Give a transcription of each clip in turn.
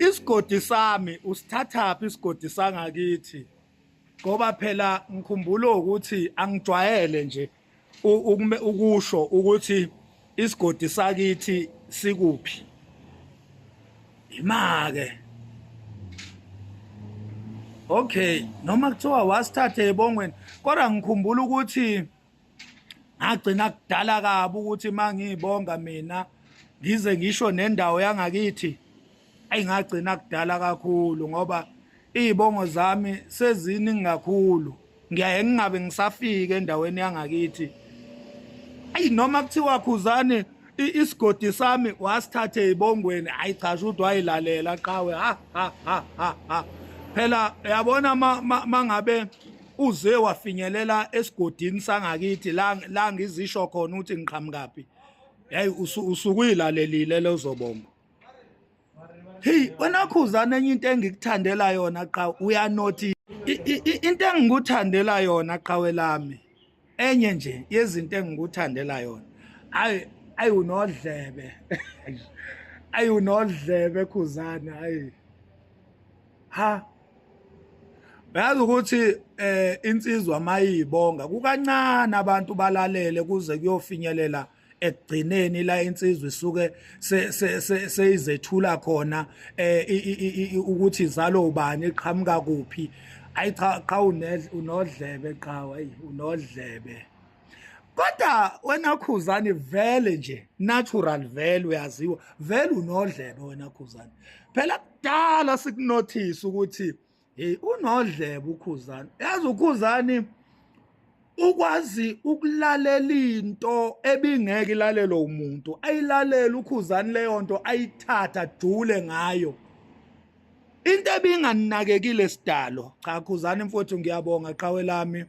Isigodi sami usithathaphi isigodi sangakithi? Ngoba phela ngikhumbula ukuthi angijwayele nje ukusho ukuthi isigodi sakithi sikuphi. Imake. Okay, noma kuthiwa wasithathe ebongweni, kodwa ngikhumbula ukuthi ngagcina kudala kabi ukuthi mangibonga mina ngize ngisho nendawo yangakithi. Ayi, ngagcina kudala kakhulu ngoba izibongo zami seziningi kakhulu, ngiyaye ngingabe ngisafika endaweni yangakithi. Ayi, noma kuthiwa Khuzani isigodi sami wasithathe ezibongweni, hayi cha, shuthi wayilalela qhawe. Ha ha ha ha ha, phela uyabona, mangabe uze wafinyelela esigodini sangakithi la la ngizisho khona ukuthi ngiqhamukaphi, yayi usukuyilalelile lezobongo. Hey wena Khuzani, enye into engikuthandela yona qa, uyanothi into engikuthandela yona qhawe lami, enye nje yezinto engikuthandela yona, ayi ayi, unodlebe, ayi unodlebe Khuzani. Ayi ha, uyazi ukuthi insizwa mayibonga kukancane abantu balalele kuze kuyofinyelela ekugcineni la insizwa isuke seyizethula khona ukuthi izalo ubani, iqhamuka kuphi. Ayi cha qha, unodlebe qha, ayi unodlebe. Kodwa wena Khuzani, vele nje natural, vele uyaziwa, vele unodlebe wena Khuzani. Phela kudala sikunothisa ukuthi hey, unodlebe uKhuzani. Yazi uKhuzani ukwazi ukulalela into ebingeke ilalelwe umuntu, ayilalela uKhuzani leyo nto, ayithatha jule ngayo into ebinganakekile sidalo. Cha Khuzani mfowethu, ngiyabonga qhawe lami.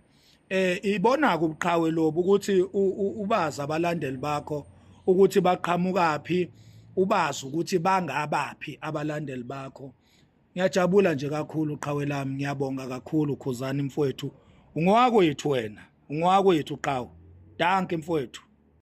Ibona ke ubuqhawe lobu ukuthi ubazi abalandeli bakho ukuthi baqhamukaphi, ubazi ukuthi bangabaphi abalandeli bakho. Ngiyajabula nje kakhulu qhawe lami, ngiyabonga kakhulu Khuzani mfowethu, ungowakwethu wena, ungowakwethu qhawe. Dankie mfowethu.